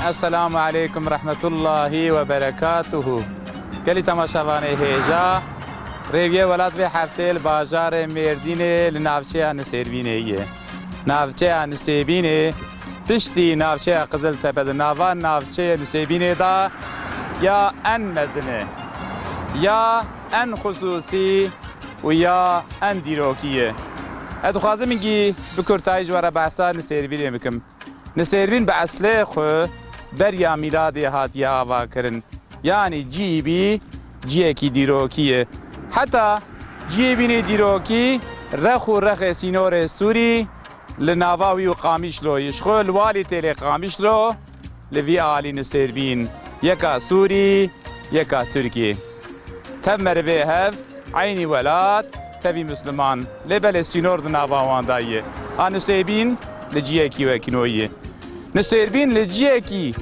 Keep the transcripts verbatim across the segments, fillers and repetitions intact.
Esselamu aleykum rehmetullahî we berekatuhu. Gelî temaşevanê hêja, rêviye welat vê heftê li bajarê Mêrdînê li navçeya Nisêrbînê ye. Navçeya Nisêbînê piştî navçeya Qiziltepe di nava navçeyê Nisêbînê de ya en mezin e, ya en xusûsî û ya en dîrokî ye. Ez dixwazim hingî bi kurtayî ji we re behsa Nisêrbînê bikim. Nisêrbîn bi eslê xwe beriya mîladê hatiye avakirin. Yanî cî bî ciyekî dîrokî ye. Heta ciyê bînê dîrokî rex û rexê sînorê Sûrî li nava wî û Qamişloyê, ji xwe li walî têlê Qamişlo, li vî alî Nisêrbîn, yeka Sûrî, yeka Tirkî. Tev merivê hev, eynî welat, tevî Misliman. Lê belê sînor di nava wan de ye. A Nisêbîn li ciyekî wekînoyî ye. Nisêrbîn li ciyekî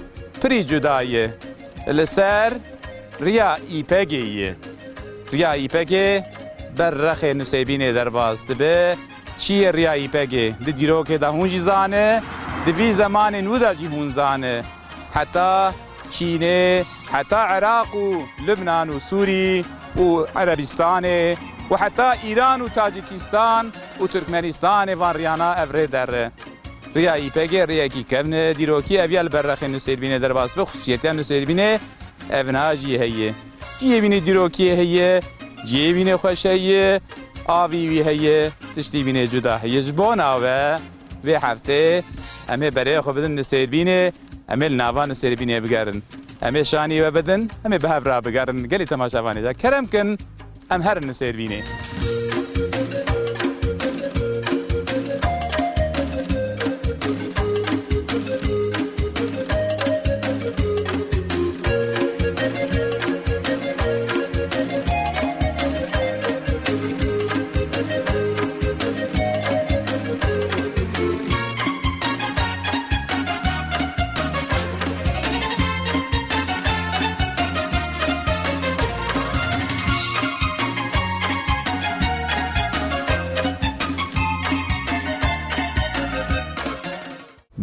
pirî cuda ye. Li ser riya Îpegê ye. Riya Îpegê ber rexê Nisêbînê derbas dibe. Çi ye riya Îpegê? Di dîrokê de hûn jî zane, di vî zemanên wî de jî hûn zane. Heta Çînê, heta Iraq û Lubnan û Sûrî û Erebistanê û heta Îran û Tacikistan û Tirkmenistanê van riyana ev rê der e. Riya Îpegê riyekî kevn e, dîrokî ev ya li ber rexê Nusêrbînê derbas be, xusûsiyetiya Nusêrbînê ev niha jî heye. Ciyê bînê dîrokiyê heye, ciyê bînê xweş heye, avî wî heye, tiştî bînê cuda heye. Ji bona we vê heftê em ê berê xwe bidin Nusêrbînê, em ê li nava Nusêrbînê bigerin. Em ê şanî we bidin, em ê bi hev re bigerin. Gelî temaşevanê de kerem kin, em herin li sêr bînê.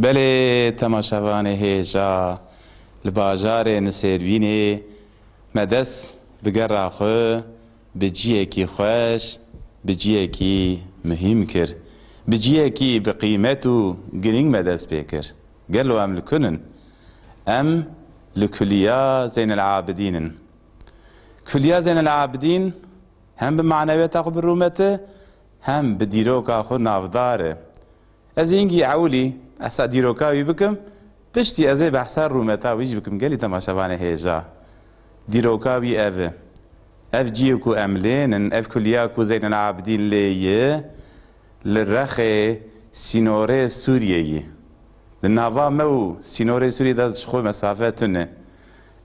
Belê temaşevanê hêja, li bajarê Nisêrbînê me dest bi gera xwe bi ciyekî xweş, bi ciyekî muhîm kir, bi ciyekî bi qîmet û girîng me dest pê kir. Gelo em li ku nin? Em li Kuliya Zeynel Abidîn in. Kuliya Zeynel Abidîn hem bi manewiyeta xwe bi rûmet e, hem bi dîroka xwe navdar e. Ez ê hingî ewilî behsa dîroka wî bikim, piştî ez ê behsa rûmeta wî jî bikim. Gelî temaşevanê hêja, dîroka wî ev e. Ev ciyê ku em lê nin, ev kuliya ku Zeynel Abidîn lê ye, li rexê sînorê Sûriyeyê. Di nava me û sînorê Sûriyê de ji xwe mesafe tune.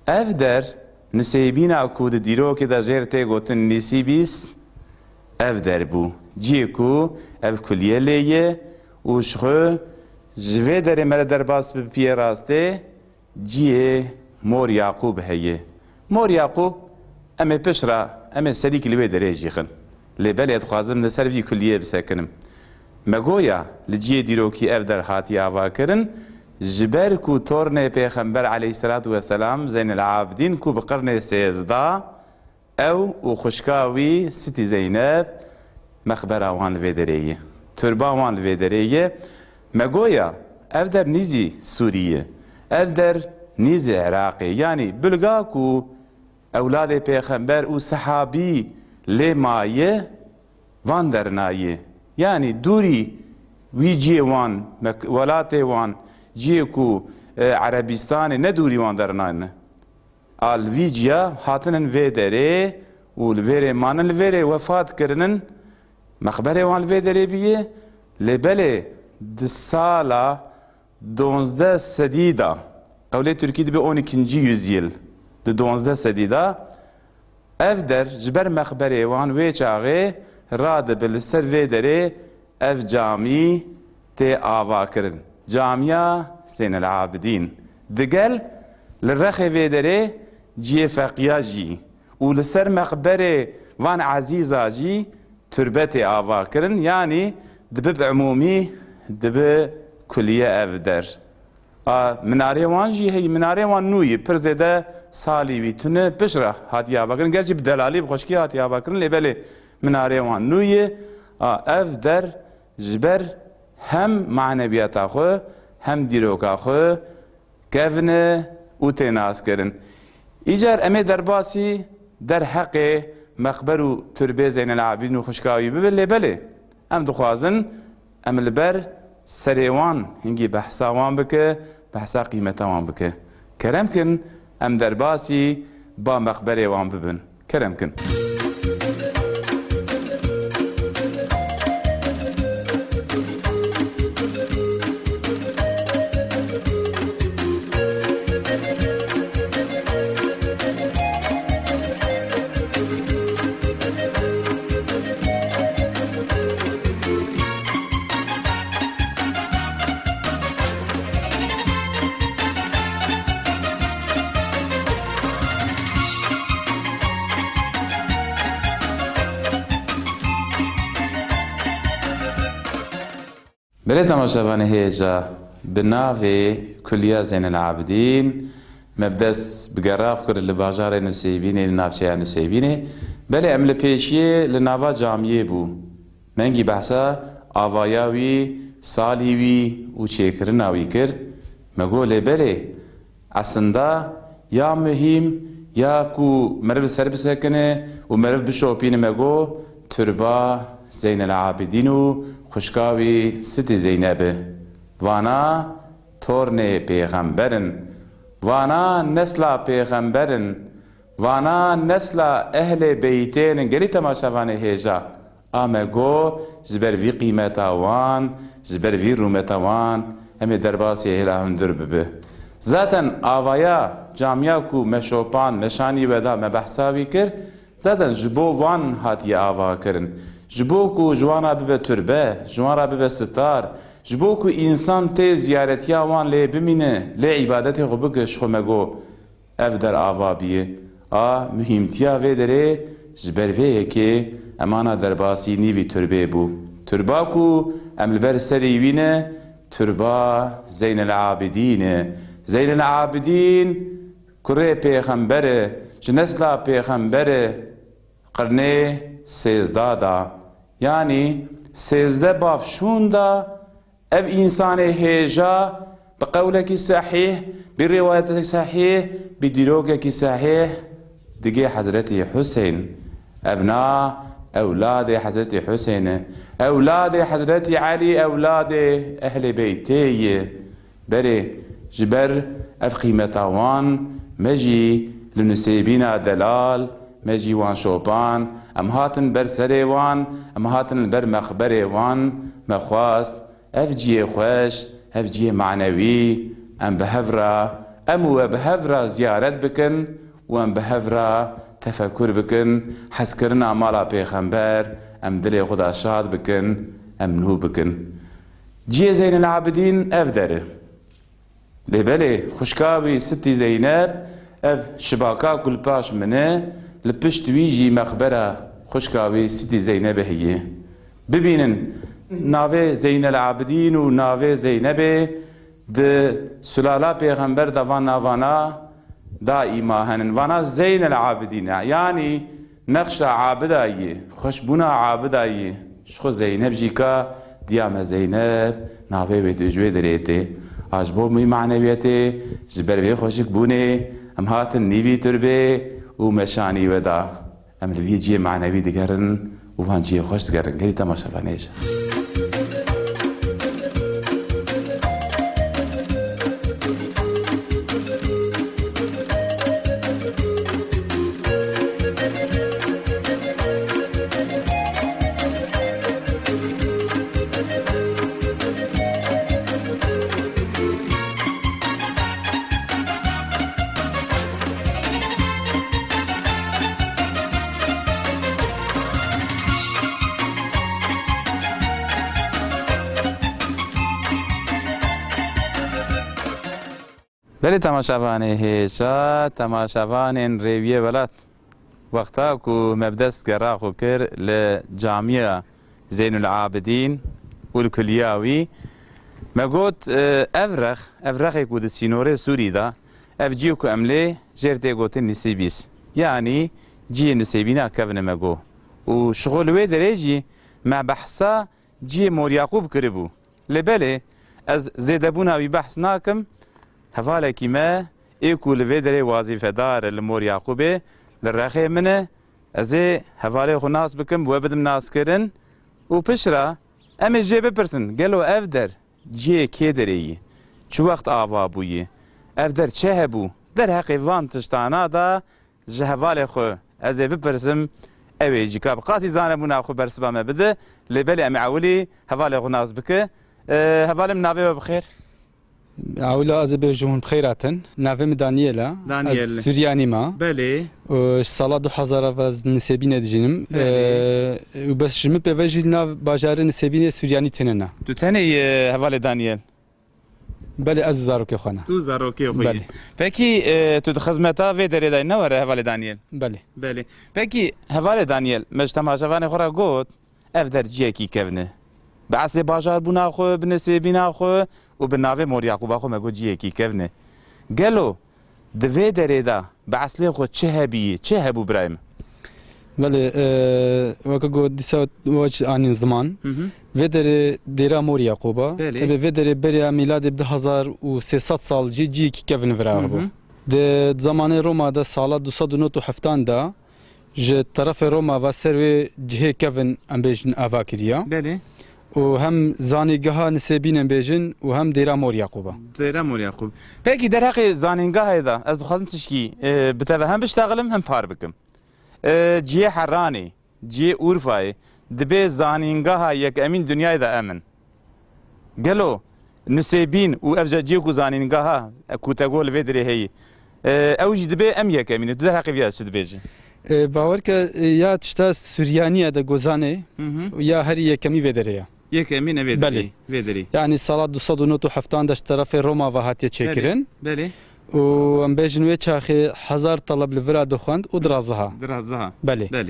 Ev der, Nisêbîna ku di dîrokê de jêr tê gotin Nîsîbîs, ev der bû. Ciyê ku ev kuliye lê ye û ji xwe ji vê derê me re derbas bi piyê rastê, ciyê Mor Yaqûb heye. Mor Yaqûb, em ê pişt re, em ê serîkî li wê derê jî xin. Lê belê ez dixwazim li ser vî kuliyê bisekinim. Me goya li ciyê dîrokî ev der hatiye avakirin, ji ber ku tornê Pêxember aleyhisselatu vesselam Zeynel Abidîn ku bi qirnê sêzdeh, ew û xwişka wî Sitî Zeyneb, mexbera wan li vê derê ye. Turba wan li vê derê ye. Me goya ev der nîzî Sûrî ye. Ev der nîzî Iraqê. Yanî bilga ku ewladê pêxember û sehabî lê maye, van derna ye. Yanî dûrî wî ciyê wan, mek-, welatê wan, ciyê ku, e, Erebistanê ne dûrî wan derna ne. A li vî ciya hatinin vê derê û li vêrê manin, li vêrê wefat kirinin, mexberê wan li vê derê bîye. Lê belê di sala donzdeh sedî de, qewlê Tirkî dibe on ikinci yüzyıl, di donzdeh sedî de, ev der ji ber mexberê wan wê çaxê radibe li ser vê derê ev camî tê avakirin. Camiya Zeynel Abidîn. Digel li rexê vê derê ciyê feqiya jî û li ser mexberê van ezîza jî turbe tê avakirin. Yanî dibe bi umûmî, dibe kuliye ev der. A, minarê wan jî heyî, minarê wan nû yî, pir zêde salî wî tune, piştre hatiye avakirin. Gerçî bi delalî, bi xweşkî hatiye avakirin, lê belê minarê wan nû yî. A, ev der ji ber hem manewiyeta xwe, hem dîroka xwe kevin e û tê naskirin. Îcar em ê derbasî derheqê mexber û turbê Zeynel Abidîn û xwişka wî bibin, lê belê em dixwazin em li ber serê wan hingî behsa wan bike, behsa qîmeta wan bike. Kerem kin em derbasî ba mexberê wan bibin. Kerem kin. Belê temaşevanê hêja, bi navê Kuliya Zeynel Abidîn me bi dest bi gera xwe kir li bajarê Nusêbînê, li navçeya Nusêbînê. Belê em li pêşiyê li nava camiyê bû. Me hingî behsa avaya wî, salî wî û çêkirina wî kir. Me got lê belê, eslinda ya muhîm ya ku meriv li ser bisekine û meriv bişopîne, me got, turba Zeynel Abidîn û xwişka wî Sitî Zeyneb e. Vana tornê pêxember in. Vana nesla pêxember in. Vana nesla ehlê beytên in. Gelî temaşevanê hêja. A me got, ji ber vî qîmeta wan, ji ber vî rûmeta wan, em ê derbasê hêla hundir bibe. Zaten avaya camiya ku me şopan, me şanî we da, me behsa wî kir, zaten ji bo wan hatiye ava kirin. Ji bo ku ji wan re bibe turbe, ji wan re bibe sitar, ji bo ku însan tê ziyaretiya wan lê bimîne, lê îbadetê xwe bike, ji xwe me got, ev der ava bîye. A muhîmtiya vê derê ji ber vê yekê em ana derbasî nîvî turbê bû. Turba ku em li ber serî wî ne, turba Zeynel Abidîn e. Zeynel Abidîn kurê pêxember e, ji nesla pêxember e, qirnê sêzda da. Yanî sêzde bav şûn da. Ev însanê hêja bi qewlekî sehîh, bi rîwayetekî sehîh, bi dîrokekî sehîh digê Hezretî Huseyn. Ev na ewladê Hezretî Huseyn e. Ewladê Hezretî Elî, ewladê Ehlê Beytê ye. Berê, ji ber ev qîmeta wan, me jî li Nusêbîna delal, me jî wan şopan, em hatin ber serê wan, em hatin li ber mexberê wan, me xwest, ev cihê xweş, ev cihê manewî, em bi hev re, em û we bi hev re ziyaret bikin û em bi hev re tefekur bikin, hezkirina mala pêxember, em dilê xwe de şad bikin, em nû bikin. Cihê Zeynel Abidîn ev der e. Lê belê, xwişka wî Sitî Zeyneb, ev şibaka ku li paş min e, li pişt wî jî mexbera xwişka wî Sitî Zeynebê heye. Bibînin, navê Zeynel Abidîn û navê Zeynebê di sulala pêxember de van navana daîma henin. Vana Zeynel Abidîn e. Yanî nexşa abida yî, xweşbûna abida yî. Ji xwe Zeyneb jî ka diya me Zeyneb, navê wê tê ji wê derê tê. A ji bo wî manewiyetê, ji ber vê xweşikbûnê em hatin nîvî turbê û me şanî we da. Em li vî cihê manewî digerin û van cihê xweş digerin. Gelî temaşevanê hêja. Belê temaşevanê hêja, temaşevanên Rêwiyê Welat, wexta ku me bi dest gera xwe kir li camiya Zeynul Abidîn û li kuliya wî, Me got, e, ev rex, ev rexê ku di sînorê Sûrî de, ev cî ku em lê jêr tê gotin Nisîbîs. Yanî ciyê Nusêbîna kevin e me got. Û şixwe li wê derê jî me behsa ciyê Mor Yaqûb kiribû. Lê belê, ez zêdebûna wî behs nakim. Hevalekî me ê ku li vê derê wazîfedar e li Mor Yaqûbê, li rexê min e. Ez ê hevalê xwe nas bikim, we bidim naskirin û piştre em ê jê bipirsin, gelo ev der cihê kê derê yî? Çi wext ava bûyî? Ev der çi hebû? Derheqê van tiştana da ji hevalê xwe ez ê bipirsim, ew ê jî ka bi qasî zanebûna xwe bersiva me bide, lê belê em ê ewilî hevalê xwe nas bike. E, hevalê min, navê we bi xêr? Ewla ez ê bêjim hûn bi xêr hatin. Navê min Daniel e. Daniel. Ez Suryanî me. Belê. Û ji sala du hezar ve ez Nisêbînê dijînim. Belê. Ee, û bes ji min pê ve jî li nav bajarê Nisêbînê Suryanî tune ne. Tu tenê yî, hevalê Daniel? Belê, ez zarokê xwe ne. Tu zarokê xwe yî. Belê. Pekî, e, tu di xizmeta vê derê de ne were, hevalê Daniel? Belê. Belê. Pekî, hevalê Daniel, me ji temaşevanê xwe re got, ev der ciyekî kevn e. Bi eslê bajarbûna xwe, bi nisêbîna xwe û bi navê Mor Yaqûba xwe me got ciyekî kevn e. Gelo di vê derê de bi eslê xwe çi hebî, çi hebû birayê min? Belê, e, weke got dîsa we çi anîn ziman. Hı hı. Vê derê dêra Mor Yaqûba. Belê. Tebe vê derê beriya mîladê bi du hezar û sê sed sal jî ciyekî kevn vira hebû. Hı hı. Di zamanê Roma de sala du sed û nod û heftan de ji terefê Roma ve ser wê cihê kevin, em bêjin, ava kiriya. Belê. Û hem zanîngeha Nisêbîn, em bêjin, û hem dêra Mor Yaqûb e. Dêra Mor Yaqûb. Pekî derheqê zanîngehê de ez dixwazim tişkî, e, bi te ve hem biştexilim hem par bikim. E, cihê Heranê, cihê Urfayê, dibê zanîngeha yekemîn dinyayê de em in. Gelo Nusêbîn û ev cihê ku zanîngeha, e, ku te got li vê derê heyî, e, ew jî dibê em yekemîn in. Tu derheqê vî ya çi dibêjî? E, bawer ke, e, ya tişta Suryanî ye de gozanê, hı hı, ya herî yekemî vê derê ye. Yekemîn e vê derê, belê, vê derê. Yanî sala du sed û nod û heftan de ji terefê Roma ve hatiye çêkirin. Belê. Û em bêjin wê çaxê hezar teleb li vira dixwend û diraziha. Diraziha. Belê. Belê.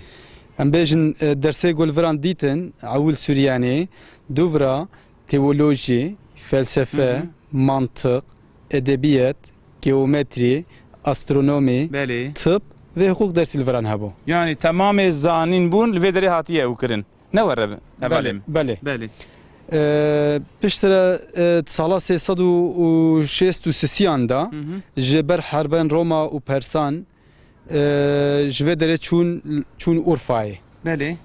Em bêjin, e, dersê ku li viran dîtin, ewil Suryanî, dûvira teolojî, felsefe, hı hı, mantiq, edebiyat, geometrî, astronomî, belê, tib ve hiqûq dersî li viran hebû. Yanî temamê zanîn bûn li vê derê hatiye ew kirin. Ne were bi hevalê min. Belê, belê. Belê. E, piştre, e, sala sê sed û şêst û sisiyan de, hı hı, ji ber herbên Roma û Persan, e, ji vê derê çûn, çûn Urfayê. Belê.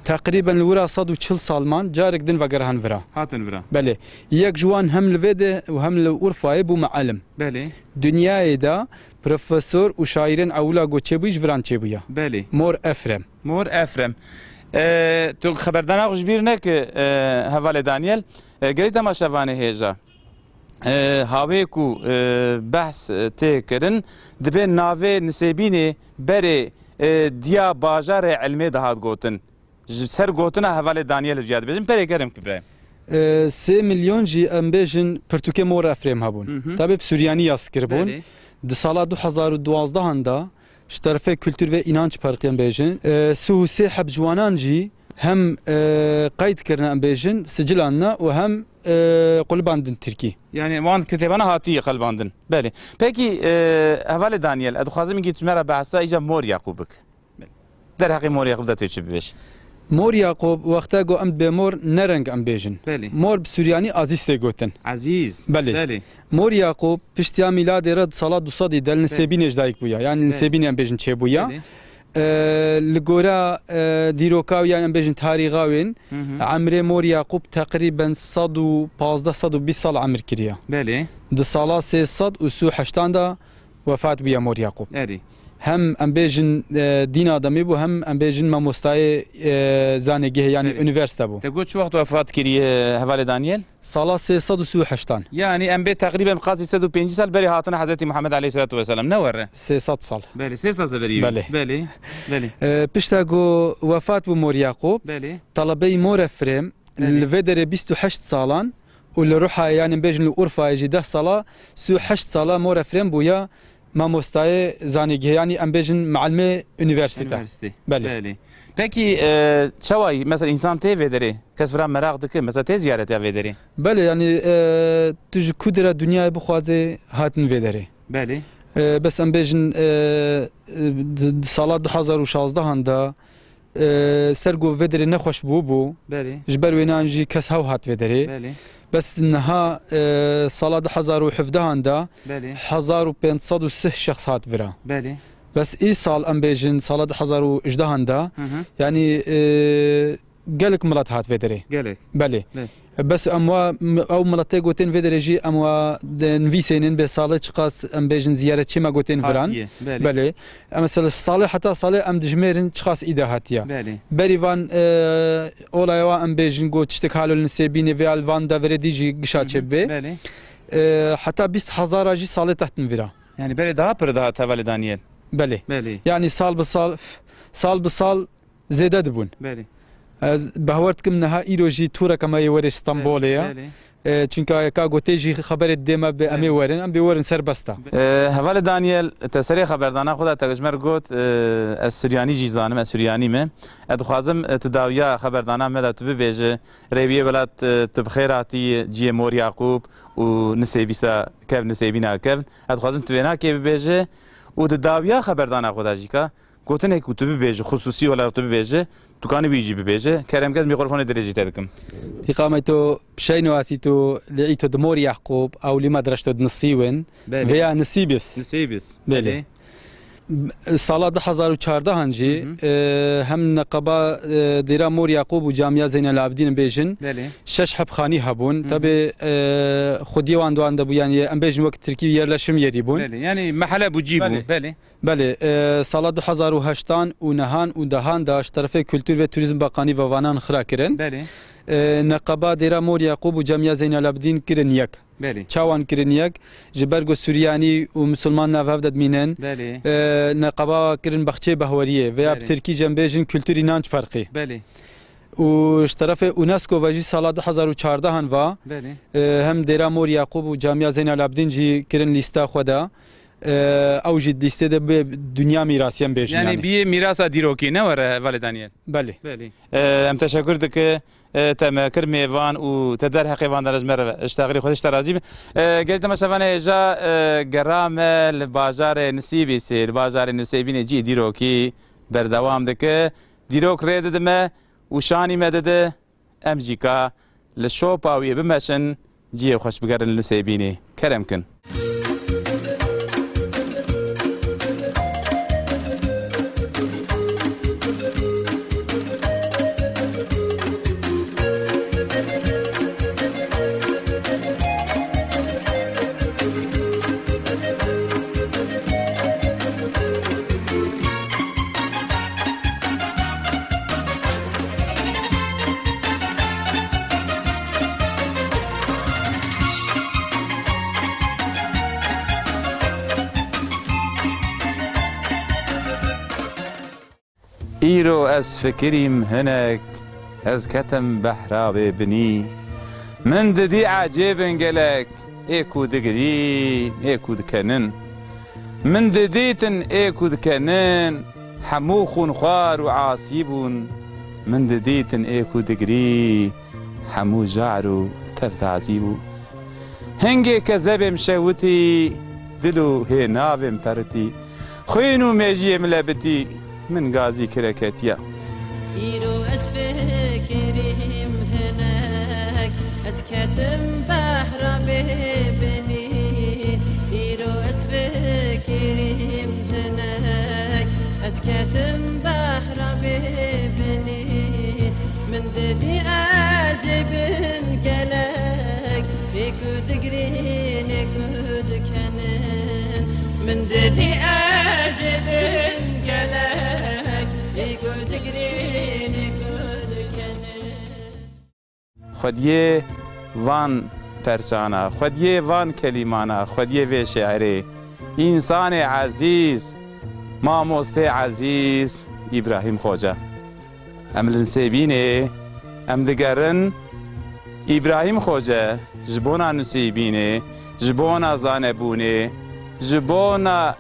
Teqrîben li wira sed û çil sal man, carek din vegerihan vira. Hatin vira. Belê. Yek ji wan hem li vê de û hem li Urfayê bû mielim. Belê. Dinyayê de profesor û şaîrên ewla ku çêbûyî ji viran çêbûya. Belê. Mor Efrem. Mor Efrem. E, tu xeberdana xwe ji bîr neke, e, hevalê Daniel. E, gelî temaşevanê hêja. E, hawê ku, e, behs, e, tê kirin, dibê navê Nisêbînê berê, e, diya bajarê ilmê dihat gotin. Ji ser gotina hevalê Daniel viya dibêjin, perê germ ki birayê. E, sê milyon jî em bêjin pirtûkê Mor Efrêm hebûn. Hı hı. Tabê bi Suryanî yaz kiribûn. Belê. Di sala du hezar û duwazdeh de ji terefê kultur ve înanc perqê em bêjin, e, sih û sê heb ji wanan jî hem, e, qeyd kirine em bêjin, sicilan ne û hem, e, qulibandin tirkî. Yani wan kitêbana hatiye qelibandin. Belê. Pekî, e, hevalê Daniel, ez dixwazim îngî tu me re behsa îca Mor Yaqûb bik. Derheqê Mor Yaqûb de tu çi bibêj? Mor Yaqûb, wexta ku em dibê Mor, ne reng em bêjin. Belê. Mor bi Suryanî Azîz tê gotin. Azîz. Belê. Belê. Mor Yaqûb piştiya mîladê re di sala du sedî de li, belê, Nisêbînê ji dayik bûya. Yani, belê, Nisêbînê em bêjin çêbûya. Belê. E, li gora, e, dîroka wî, yani em bêjin tarîxa wên, hı hı, emrê Mor Yaqûb teqrîben sed û pazdeh, sed û bîst sal emir kiriye. Belê. Di sala sê sed û sî û heştan de wefat bûye Mor Yaqûb. Erê. Hem em bêjin, e, dîn ademî bû, hem em bêjin mamostayê, e, zanîngehê, yani, erê, unîversîte bû. Te got çi wext wefat kiriye, hevalê Daniel? Sala sê sed û sî û heştan. Yani em bê teqrîben qasî sed û pêncî sal berê hatina Hezretî Muhammed aleyhisselatu vesselam, ne were? Sê sed sal. Belê, sê sed berî. Belê. Belê. Belê. E, pişta ku wefat bû Mor Yaqûb, belê, telebeyî Mor Efrêm, belê, li vê derê bîst û heşt salan û li Ruhayê, yani bêjin li Urfayê jî deh sala, sî û heşt sala Mor Efrêm bûya, Mamostayê zanîngehê, yanî em bêjin mealimê unîversîte. Unîversîte. Belê. Belê. Pekî, e, çawa, mesela, însan tê vê derê? Kes vira meraq dike, mesela, tê ziyaretiya vê derê? Belê, yanî, e, tu ji ku dira dinyayê bixwazê hatin vê derê. Belê. E, bes em bêjin, e, e, di, di sala du hazar û şazdehan de, e, ser ku vê derê nexweş bûbû. Belê. Ji ber wênan jî kes hew hat vê derê. Belê. Bes niha, e, sala du hazar û hevdehan de Belê. hezar û pênc sed û sih şexs hat vira. Belê. Bes îsal em bêjin sala du hazar û hejdehan de, Hı hı. yanî, e, gelek milet hat vê derê. Gelek. Belê. Belê. Bes em wa, ew miletê gotên vê derê jî em wa di nivîsênin bê salê çiqas em bêjin ziyaretçî me gotên viran. Hatiye, belê. Belê. Em mesela salê heta salê em dijmêrin çiqas îde hatiye. Belê. Berî van, e, olaya wa em bêjin got tiştek halo li Nisêbînê vê ya li van deverê dî jî gişa Hı hı. çêbibe. Belê. E, heta bîst hezara jî salê tehtin vira. Yani belê daha pir daha hevalê Daniel. Belê. Belê. Yani sal bi sal, sal bi sal zêde dibûn. Belê. Ez behwer dikim niha îro jî tûreke me yê werê Stenbolê ye. Belê. E, çunka ka gotê jî xeberê dê me bi em ê Belê. werin, em bê werin serbest e. E, hevalê Daniel, te serê xeberdana xwe de te ji me re got, e, ez Suryanî jî zanim, ez Suryanî me. Ez dixwazim, e, tu dawiya xeberdana me de tu bibêje, rêwiyê welat, e, tu bi xêr hatî, ciyê Mor Yaqûb û Nisêbîsa kevn, Nisêbîna kevn. Ez dixwazim tu vê nakê bibêje û di dawiya xeberdana xwe de jî ka Gotinek ku tu bibêje, xusûsî olarak tu bibêje, tu kanî wî jî bibêje. Kerem kes, mîkrofonê dirêjî te dikim. Îqamê to pişeyno hatî to li îto di Mor Yaqûb, ew lî me direşto di Nisîwin. Belê. Veya Nisîbis. Nisîbis. Belê. Belê. Sala du hazar û çardehan jî, Hı hı. e, hem neqeba, e, dêra Mor Yaqûb û Camiya Zeynel Abidîn bêjin, Belê. şeş heb xanî hebûn. Hı hı. Tabi, e, xwediyê wan di wan de bû, yani em bêjin wek tirkî yerleşim yerî bûn. Belê. Yani mehele bû, cî bû. Belê. Belê. Belê, e, sala du hazar û heştan û nehan û dehan de ji terefê Kultur ve Turizm Bakanî ve vanan xira kirin. Belê. E, neqeba Dêra Mor Yaqûb û Camiya Zeynel Abidîn kirin yek. Belê. Çawan kirin yek? Ji ber ku Suryanî û Misilman nav hev de dimînin. Belê. E, neqeba kirin Baxçeyê Behweriyê veya Belê. bi Tirkî cem bêjin Kultur İnanç Parkı. Belê. Û ji terefê UNESCO ve jî sala du hazar û çardehan va, Belê. e, hem Dêra Mor Yaqûb û Camiya Zeynel Abidîn jî kirin lîsta xwe de. E, ew jî lîstê de bi dinya mîrasî em bêjin Yani yani. biyê mîrasa dîrokî ne were, hevalê Daniel? Belê. Belê. E, em teşekur dike, e, te me kir mêvan û te derheqê van de ji me re ji texlî xwe ji te razî bin. E, gelî temaşevanê hêja, e, gera me li bajarê Nisîbîsê, li bajarê Nisêbînê cî dîrokî berdewam dike. Dîrok rê didime û şanî me dide. Em jî ka li şopa wî bimeşin, cihê xweş bigerin li Nisêbînê. Kerem kin. Îro ez fikirîm hinek, ez ketim behra wê binî. Min didî ecêbin gelek, ê ku digirîn, ê ku dikenin. Min didîtin ê ku dikenin, hemû xûnxwar û asî bûn. Min didîtin ê ku digirî, hemû jar û tev tazî bû. Hingê kezebêm şewitî, dil û hênavêm peritî. Xwîn û mejiyê min lebitî, min gazî kireketiya. Îro ez fikirîm hinek, ez ketim behra bêbinî. Îro ez fikirîm hinek, ez ketim behra bêbinî. Min didî ecêbin gelek, ê ku digirîn, ê ku dikenin. Min didî ecêbin gelek, ê ku digirîn, ê ku dikenin. Xwediyê van perçana, xwediyê van kelîmana, xwediyê vê şi'rê, însanê ezîz, mamostê ezîz Îbrahîm Xoce. Em li Nisêbînê, em digerin Îbrahîm Xoce ji bona Nisêbînê, ji bona zanebûnê, Ji bona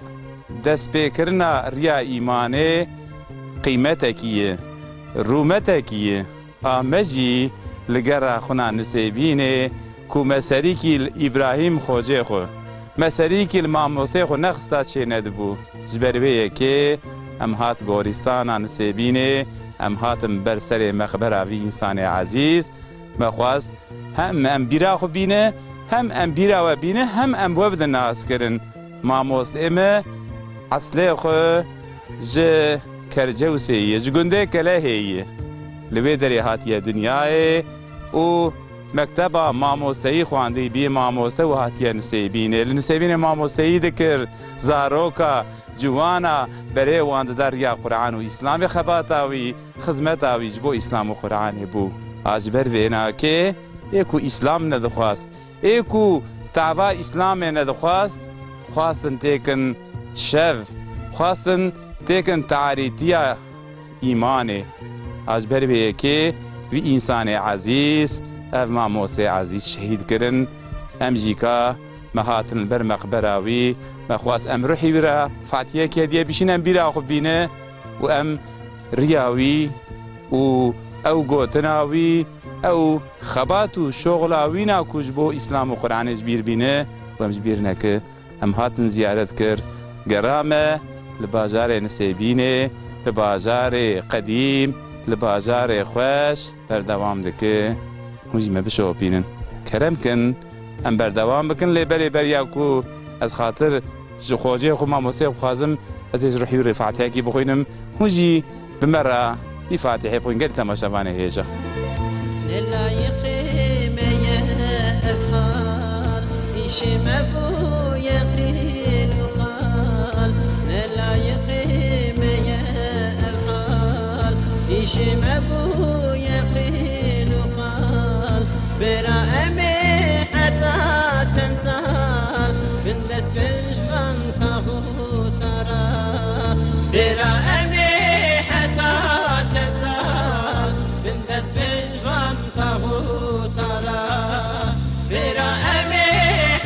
destpêkirina riya îmanê qîmetekî ye, rûmetekî ye. A me jî li gera xwina Nisêbînê ku me serîkî li Îbrahîm Xocê xwe, me serîkî li mamostê xwe nexista çênedibû. Ji ber vê yekê em hat gorîstana Nisêbînê, em hatin ber serê mexbera vî însanê ezîz. Me xwest hem em bîra xwe bîne, hem em bîra we bîne, hem em we bidin naskirin. Mamostê me eslê xwe ji Kercewsê ye, ji gundê Kelehê ye. Li wê derê hatiye dinyayê û mekteba mamosteyî xwendî bî, mamoste û hatiye Nisêbînê. Li Nisêbînê mamosteyî dikir, zaroka, ciwana berê wan dida riya Quran û Îslamê, xebata wî, xizmeta wî ji bo Îslam û Quranê bû. A ji ber vênakê ê ku Îslam nedixwast, ê ku tava Îslamê nedixwast, xwastin têkin şev, xwastin têkin tarîtiya îmanê. A ji ber vê yekê vî însanê ezîz, ev mamostê ezîz şehîd kirin. Em jî ka me hatin li ber meqbera wî, me xwest em ruhî wî re fatiyek hediye bişîn, em bîra xwe bîne û em riya wî û ew gotina wî, ew xebat û şoxla wîna ku ji bo Îslam û Quranê ji bîr bîne û em ji bîr neke. Em hatin ziyaret kir, gera me li bajarê Nisêbînê, li bajarê qedîm, li bajarê xweş berdewam dike. Hûn jî me bişopînin. Kerem kin, em berdewam bikin, lê belê beriya ku ez xatir ji xocê xwe mamostê bixwazim, ez ê ji ruhî wî re fatihekî bixwînim. Hûn jî bi me re vî fatihê bixwîn, gelî temaşevanê hêja. Ne layiqê me ye ev hal, îşê me bûye qîl û qal. Ne layiqê me ye ev hal, îşê me bûye qîl û qal. Bêra em ê heta çend sal bin dest bin ji van taxûta re? Bêra em ê heta çend sal bin dest bin ji van taxûta re? Bêra em ê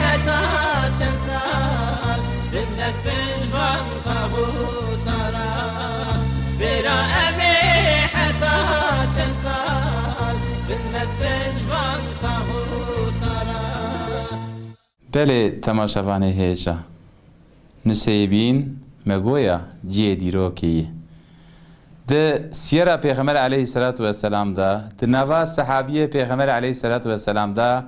heta çend sal bin dest bin ji van taxûta re? Bêra em ê heta çend sal bin dest bin ji van taxûta re? Belê temaşevanê hêja. Nusêbîn me goya cihê dîrokê ye. Di siyera Pêxember aleyhisselatu vesselam de, di nava sehabiyê Pêxember aleyhisselatu vesselam de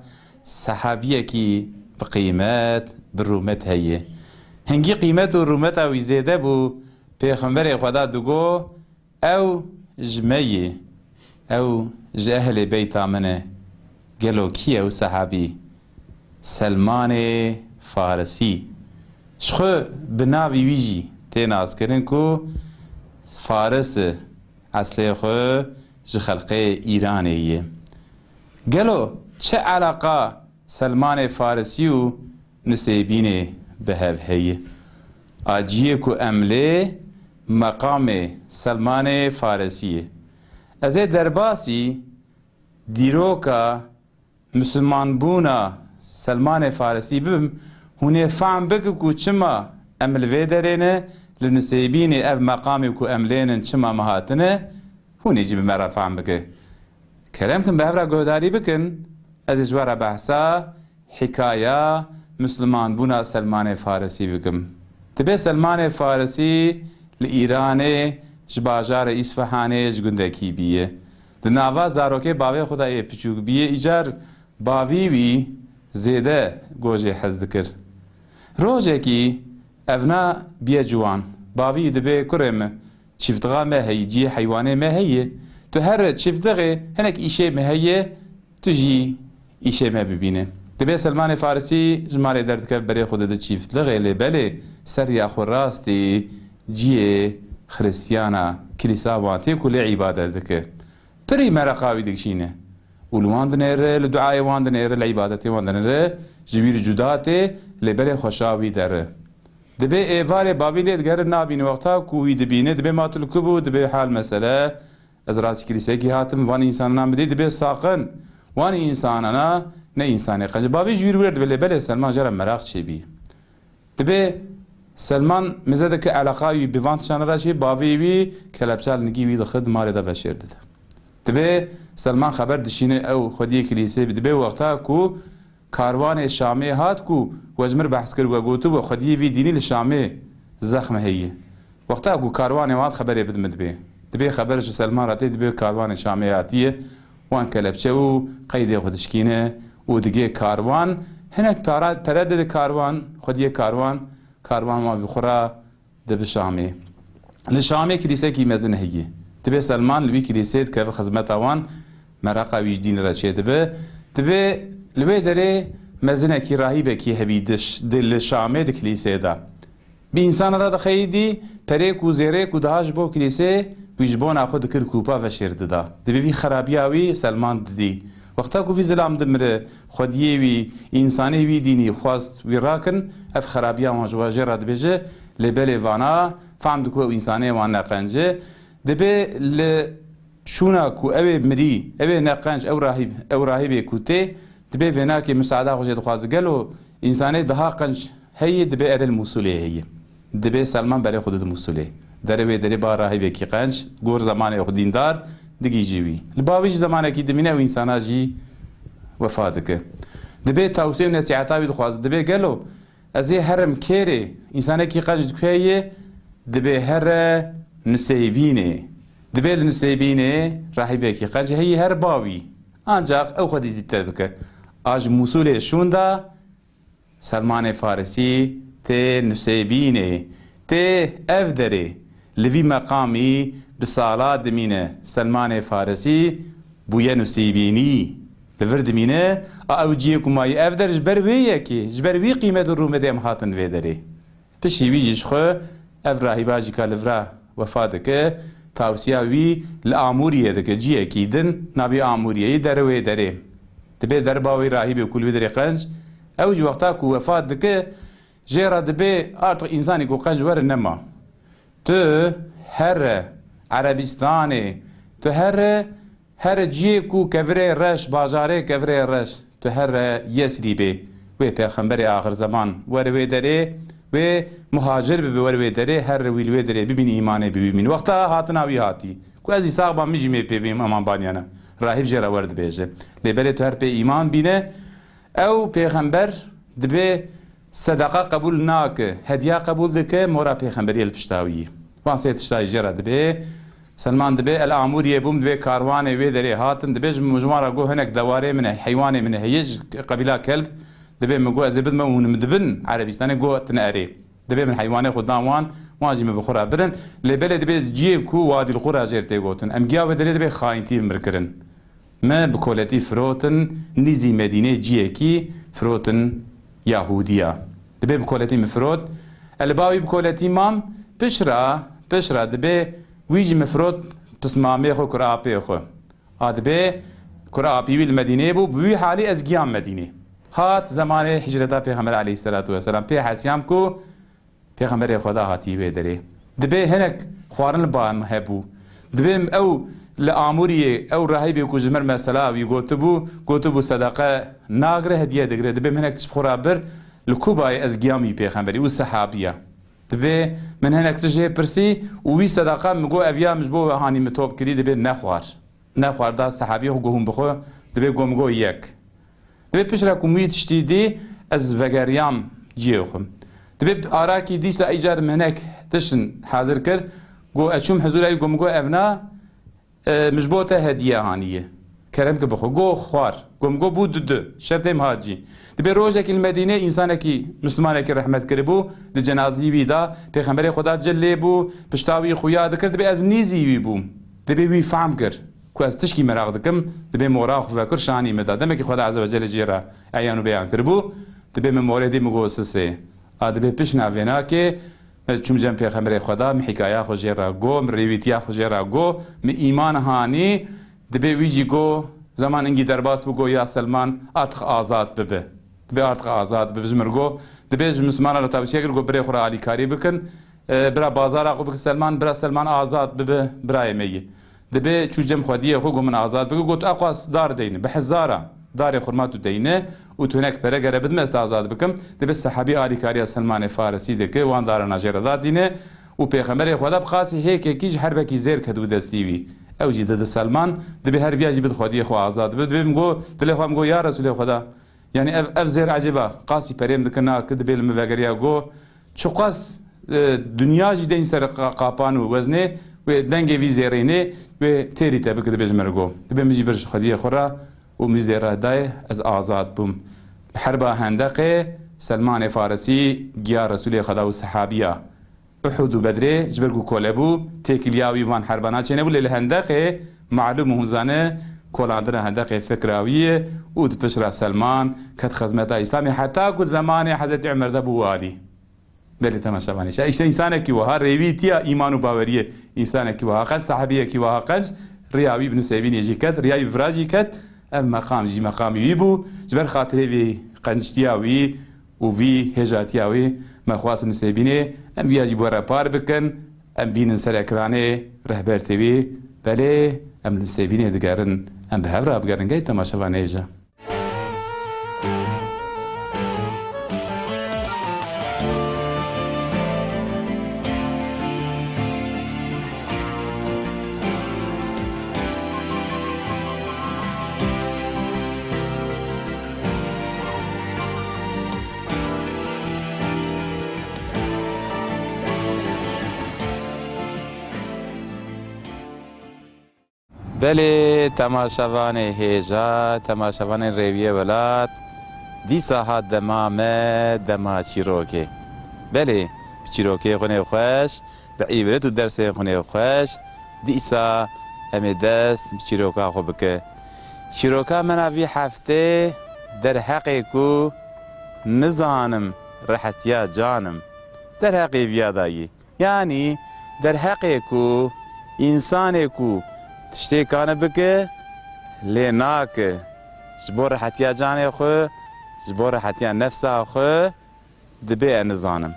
sehabiyekî bi qîmet, bi rûmet heye. Hingî qîmet û rûmeta wî zêde bû, Pêxemberê Xweda digo, Ew ji me yê, ew ji ehlê beyta min e. Gelo kî ye ew sehabî? Selmanê Farisî. Ji xwe bi navî wî jî tê naskirin ku Faris e, eslê xwe ji xelqê Îranê ye. Gelo çi eleqa Selmanê Farisî û Nusêbînê bi hev heye? A cihê ku em lê meqamê Selmanê Farisî ye. Ez ê derbasî dîroka misilmanbûna Selmanê Farisî bibim, hûn ê fehm bikin ku çima em li vê derê ne, li Nusêbînê ev meqamê ku em lê nin çima me hatine, hûn ê jî bi me re fehm bike. Kerem kin bi hev re guhdarî bikin, ez ê ji we re behsa hikaya Mislimanbûna Selmanê Farisî bikim. Dibe Selmanê Farisî li Îranê ji bajarê Îsfihanê ji gundekî bîye. Di nava zarokê bavê xwe de yê piçûk bîye, îcar bavî wî zêde gojê hez dikir. Rojekî evna bîye ciwan. Bavî dibê kurê min, çîftlixa me heye, cihê heywanê me heye. Tu here çîftlixê, hinek îşê me heye, tu jî îşê me bibîne. Dibê Selmanê Farisî ji malê derdikeve berê xwe dide çîftlixê, lê belê ser riya xwe rastî cihê xiristiyana, kilîsa wan tê ku lê îbadet dike. Pirî mereqa wî dikişîne. Û li wan dinêre, li duayê wan dinêre, li îbadetê wan dinêre, ji wî re cuda tê, lê belê xweşa wî dere. Dibê êvarê bavî lê digere nabîne, wexta ku wî dibîne, dibê ma tu li ku bû, dibê hal mesele, ez rastî kilîsekî hatim, van însanana min dî, dibê saqin, wan însanana ne însanê qenc. Bavî ji wî re wêr dibe, lê belê Selman jê re meraq çêbî. Dibê Selman mize dike eleqa wî bi van tiştana re çê, bavê wî kelepçe li nigî wî dixi, di malê de veşêr dide. Dibê Selman xeber dişîne ew xwediyê kilîsê, dibê wexta ku karwanê Şamê hat ku we ji mir behs kir, we gotibû xwediyê vî dînî li Şamê zexm heye. Wexta ku karwanê wan xeberê bide min dibê. Dibê xeber ji Selman re tê, dibê karwanê Şamê hatiye, wan kelepçe û qeydê xwe dişkîne û digê karwan, hinek para, pere dide karwan, xwediyê karwan, karwan wan bi xwe re dibi Şamê. Li Şamê kilîsekî mezin heye. Dibê Selman li wî kilîsê dikeve xizmeta wan, mereqa wî ji dînê re çêdibe. Dibê li wê derê mezinekî, rahîbekî hebî di ş-, di, li Şamê di kilîsê de. Bi însanan re dixeyidî, perê ku zêrê ku diha ji bo kilîsê, wî ji bona xwe dikir kûpa veşêr dida. Dibê vî xerabiya wî Selman didî. Wexta ku vî zilam dimire, xwediyê wî, însanê wî dînî xwest wî rakin, ev xerabiya wan ji wa jê re dibêje, lê belê vana fehm diku ew însanê wan ne qenc e. Dibê li şûna ku ew ê mirî, ew ê ne qenc, ew rahîb, ew rahîbê ku tê, dibê vênakê misaada xwe jê dixwaze. Gelo însanê daha qenc heye, dibê ere li Mûsulê heye. Dibê Selman berê xwe dide Mûsulê. Derê wê derê ba rahîbekî qenc, gor zemanê xwe dîndar, digihîje wî. Li ba wî jî zemanekî dimîne, ew însana jî wefa dike. Dibê tawsiyê û nesîheta wî dixwaze. Dibê gelo ez ê herim kêrê, însanekî qenc di ku heye, dibê here Nusêybînê. Dibê li Nusêybînê rahîbekî qenc heye, here ba wî. Ancax ew xwedî dîte dike. A ji Mûsulê şûnda, Selmanê Farisî tê Nusêybînê, tê ev derê. Li vî meqamî bi sala dimîne. Selmanê Farisî bûye Nusêybînî. Li vir dimîne, a ew cihê ku maye ev der ji ber wê yekê, ji ber wî qîmet û rûmetê em hatin vê derê. Piştî wî jî ji xwe ev rahîba jî ka li vira wefa dike, tawsiya wî li Amûriyê dike, ciyekî din, navê Amûriyeyê, derê wê derê. Dibê derba wê rahîbê ku li wê derê qenc, ew jî wexta ku wefat dike, jê re dibê artık însanê ku qenc were nema. Tu here Erebîstanê, tu here Here ciyê ku kevirê reş, bajarê kevirê reş, tu here Yesrîbê, wê pêxemberê axir zeman were wê derê, wê muhacir bibe were wê derê, here wî li wê derê bibîn, îmanê bi wî bîn. Wexta hatina wî hatî. Ku ez î sax bam, min jî mê pê bêm, eman baniyane. Rahîb jê re wer dibêje. Lê belê tu her pê îman bîne, ew pêxember dibê sedeqa qebûl nake, hediya qebûl dike, mora pêxemberiyê li pişta wî ye. Van sê tişta jê re dibê. Selman dibê, el Amûriyê bûm, dibê karwanê wê derê hatin, dibê ji, ji wan re got, hinek dewarê min e, heywanê min e, heye ji qebîla Kelb, dibê min got, ez ê bidime hûn min dibin Erebîstanê, got, tine erê. Dibê min heywanê xwe dan wan, wan jî min bi xwe re birin. Lê belê dibê ciyê ku Wadîl Qura jê re tê gotin. Em giya wê derê dibê xayîntî bi mir kirin. Me bi koletî firotin, nîzî Medînê ciyekî firotin Yahûdiya. Dibê bi koletî min firot. Ez li ba wî bi koletî mam, pişra, pişra dibê wî jî min firot pismamê xwe, kurapê xwe. A dibê kurapî wî li Medînê bû, bi wî halî ez giyam Medînê. Hat zemanê hicreta Pêxember aleyhisselatu vesselam. Pê hesiyam ku Pêxemberê Xweda hatî wê derê. Dibê hinek xwarin li ba min hebû. Dibê ew li Amûriyê, ew rahîbê ku ji mir mesela wî gotibû, gotibû sedeqe nagire, hediye digire. Dibê min hinek tişt bi xwe re bir, li ku bayê ez giyam wî pêxemberî û sehabiya. Dibê min hinek tişt jê pirsî û wî sedeqa min got, ev ya min ji bo we hanî min top kirî, dibê nexwar. Nexwarda sehabiyê xwe got hûn bixwe, dibê got min got yek. Dibê piştre ku min wî tiştî dî, ez vegeriyam ciyê xwe. Dibê arakî dîsa îcar min hinek tiştin hazir kir, got ez çûm hizûra wî, got min got evna, e, min ji bo te hediye haniye. Kerem ki bixwe. Got xwar. Got min got bû du du. Şertê min hat cî. Dibê rojekî li Medînê însanekî, mislimanekî rehmet kiribû, di cenazî wî de, Pêxemberê Xweda cil lê bû, pişta wî xuya dikir, dibê ez nîzî wî bûm. Dibê wî fehm kir ku ez tişkî meraq dikim, dibê mora xwe vekir şanî min da. Demekî Xweda Azze ve Celle jê re eyan û beyan kiribû, dibê min morê dî min got sisê. A dibê pişt navênakê, min çûm cem Pêxemberê Xweda, min hîkaya xwe jê re got, min rêwîtiya xwe jê re got, min îman hanî, dibê wî jî got, zeman ingî derbas bû, got ya Selman, artık azad bibe. Dibê artık azad bibe, ji mir got, dibê ji mislimanan re tavsiye kir, got birê xwe re alîkarî bikin, e, bira bazara xwe bikin Selman, bira Selman azad bibe, birayê me yî. Dibê çû cem xwediyê xwe, got min azad bike, got eqas dar deyne, bi hezara darê xurma tu deyne û tu hinek pere gere bidim ez te azad bikim, dibê sehabî alîkariya Selmanê Farisî dike, wan darana jê re datîne û Pêxemberê Xweda bi qasî hêkekî ji herbekî zêr ketibû destî wî. Ew jî didi Selman, dibê her viya jî bid xwediyê xwe azad bi. Dibê min got, dilê xwe min got, ya Resûlê Xweda, yanî ev, ev zêr ecêba qasî perê min dike nake, dibê li min vegeriya got, çiqas, e, dinya jî deyn ser qa-, qapan û weznê wê dengê vî zêrê nê wê têrî te bike, dibê ji min re got. Dibê min jî bir ji xwediyê xwe re û min zêra dayê, ez azad bûm. Herba Hendeqê Selmanê Farisî giya Resûlê Xweda û sehabiya. Uhud û Bedrê ji ber ku kole bû, têkiliya wî van herba naçêne bû, lê li Hendeqê malûm û hûn zane, kolandina Hendeqê fikra wî ye û di pişt re Selman ket xizmeta Îslamê heta ku zemanê Hezretî Umer de bû walî. Belê temaşevanê. Şa, îşte însanekî wiha rêwîtiya îman û baweriyê, însanekî wiha qenc, sahabiyekî wiha qenc, riya wî bi nusêbînê jî ket, riya wî bi vira jî ket. Ev meqam jî meqamî wî bû. Ji ber xatirê vî qenctiya wî û vî hêjatiya wî me xwest nusêbînê em viya jî bi we re par bikin. Em bînin ser ekranê Rehber T V. Belê em nusêbînê digerin. Em bi hev re bigerin. Gel temaşevanê hêja. Belê, temaşevanê hêja, temaşevanên Rêwiyê Welat, dîsa hat dema me, dema çîrokê. Belê, bi çîrokê xwe nê xweş, bi îbret û dersên xwe nê xweş, dîsa em ê dest bi çîroka xwe bike. Çîroka me na vî heftê derheqê ku nizanim rehetiya canim. Derheqê viya dayî. Yanî derheqê ku însanê ku tiştê kane bike, lê nake, ji bo rehetiya canê xwe, ji bo rehetiya nefsa xwe, dibê e nizanim.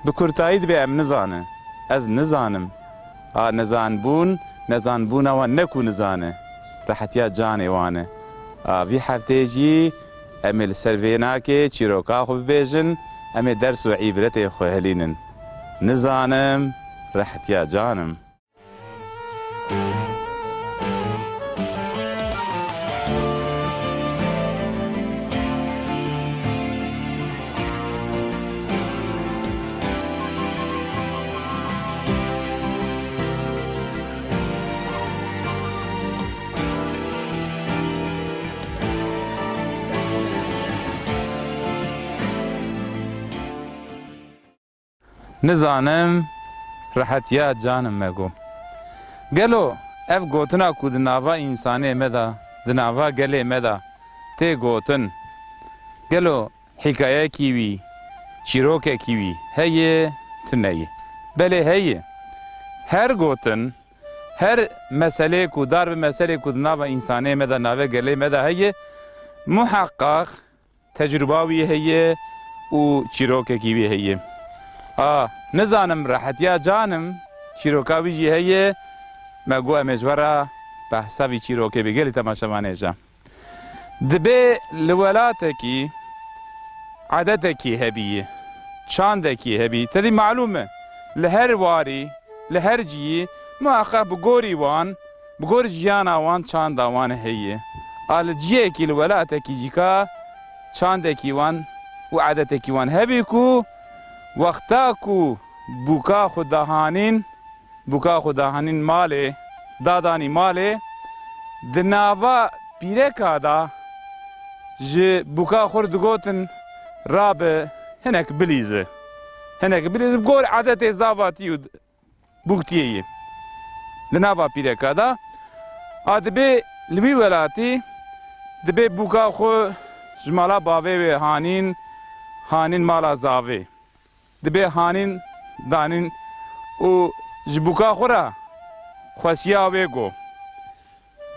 Bi kurtayî dibê em nizane. Ez nizanim. A nizanbûn, nezanbûna wan ne ku nizane. Rehetiya canê wan e. A vî hefteyê jî em ê li ser vê nakê çîroka xwe bibêjin, em ê ders û îbretê xwe hilînin. Nizanim, rehetiya canim. Nizanim rehetiya canim me got. Gelo ev gotina ku di nava însanê me de, di nava gelê me de tê gotin, gelo hîkayekî wî, çîrokekî wî heye, tune ye? Belê heye. Her gotin, her meselê ku, dar bi meselê ku di nava însanê me de, navê gelê me de heye, muheqaq tecrûba wî heye û çîrokekî wî heye. A, nizanim rehetiya canim, çîroka wî jî heye, me got em ê ji we re behsa vî çîrokê bê. Gelî temaşevanê hêja. Dibê li welatekî edetekî hebî, çandekî hebî. Tedî malûm e, li her warî, li her ciyî, muheqeq bi gorî wan, bi gor jiyana wan, çanda wan heye. A li ciyekî, li welatekî jî ka çandekî wan û edetekî wan hebî ku wexta ku bûka xwe dahanîn, bûka xwe dahanîn malê, dadanî malê, di nava pîreka de ji bûka xwe re digotin, rabe hinek bilîze. Hinek bilîze, bi gor edetê zavatî û bûktiyê yê. Di nava pîreka de, a dibê li wî welatî, dibê bûka xwe ji mala bavê wê hanîn, hanîn mala zavê. Dibê hanîn danîn û ji bûka xwe re xwesiya wê got.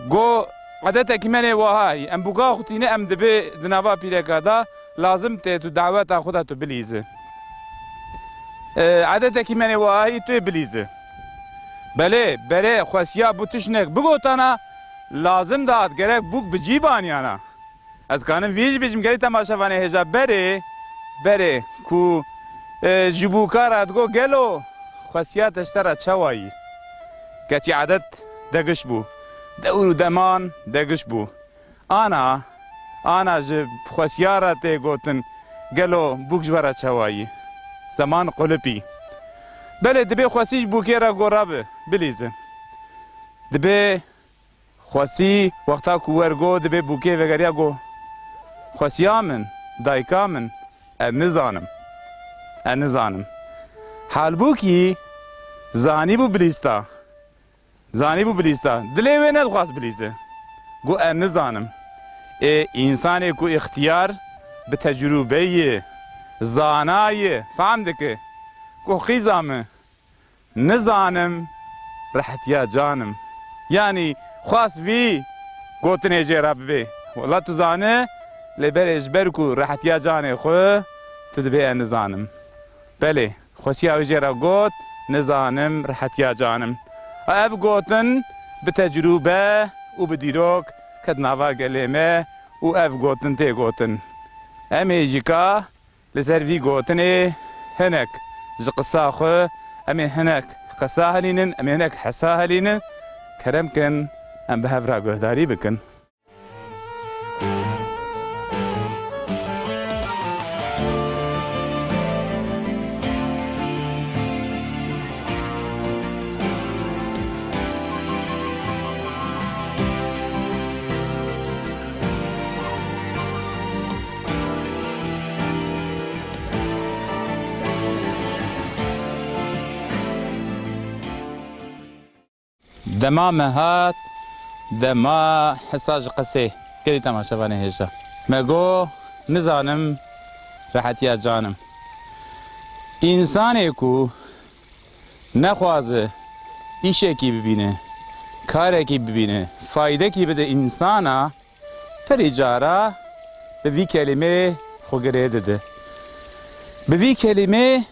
Got, edetekî me nê wiha hî. Em bûka xwe tîne, em dibê di nava pîreka de lazim tê tu daweta xwe de tu bilîze. E, edetekî me nê wiha hî tu yê bilîze. Belê, berê xwesiya bû tiştek bigotana, lazim dihat gerek bûk bi cî baniyana. Ez kanim vî jî bêjim, gelî temaşevanê hêja berê, berê ku, e, ji bûka re digo gelo xwesiya te ji te re çawa yî? Keçî edet degiş bû, dewr û deman degiş bû. Ana, ana ji xwesiya re tê gotin, gelo bûk ji we re çawa yî? Zeman qulipî. Belê, dibê xwesî ji bûkê re go rabe, bilîze. Dibê xwesî wexta ku wer go, dibê bûkê vegeriya go, xwesiya min, dayika min, ez nizanim. Ez nizanim. Halbûkî zanîbû bilîsta. Zanîbû bilîsta. Dilê wê nedixwast bilîze. Got, ez nizanim. Ê, însanê ku îxtiyar bi tecrûbe ye, zana ye, fehm dike. Got, qîza min, nizanim, rehetiya canim. Yanî xwast vî gotinê jê re bibê. Wela tu zane, lê belê ji ber ku rehetiya canê xwe, tu dibê ez nizanim. Belê. Xwesiya wê jê re got, nizanim, rehetiya canim. Ev gotin bi tecrûbe û bi dîrok ket nava gelê me û ev gotin tê gotin. Em ê jî ka li ser vî gotinê hinek ji qisa xwe, em ê hinek qisa helînin, em ê hinek hesa helînin. Kerem kin, em bi hev re guhdarî bikin. Dema me hat, dema hisa ji qisê. Gelî temaşevanê hêja. Me got, nizanim, rehetiya canim. Însanê ku nexwaze îşekî bibîne, karekî bibîne, faydekî bide însana, pirî cara bi vî kelîmê xwe girê dide. Bi vî kelîmê